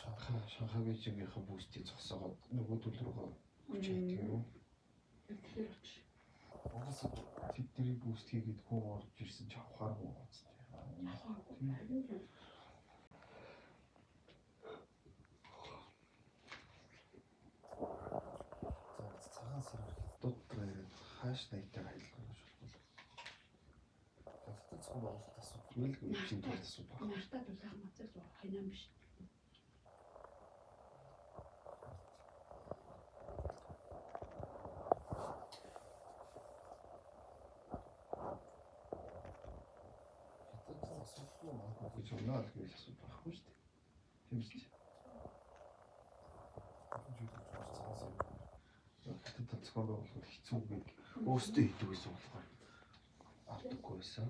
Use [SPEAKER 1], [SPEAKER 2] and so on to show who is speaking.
[SPEAKER 1] Шанхай Бээжингийнхаа бүүстийг зогсоогоод нөгөөдөл рүүгээ хүч хийдэг юм уу?
[SPEAKER 2] Тэгэхээр очиж.
[SPEAKER 1] Угаасаа тэдний бүүст хийгээд хүн орж ирсэн ч авахааргүй гоцтой.
[SPEAKER 2] Харин тийм.
[SPEAKER 1] За, цагаан сараар хятадтай яриад хааш найтайгаа аялах гэж болох. Хятад зохион байгуулалт асуудал л үеийн тулд асуудал байна.
[SPEAKER 2] Нартаа дулаах мацаг зур хинаа биш.
[SPEAKER 1] Хятад асуудал нь гэж өнөө л гэж асуудал байхгүй шүү дээ. Тийм шүү дээ. Хятад зохион байгуулалт хэцүү гэдэг өөрсдөө хийдэг байсан болохоор авдаггүй байсан.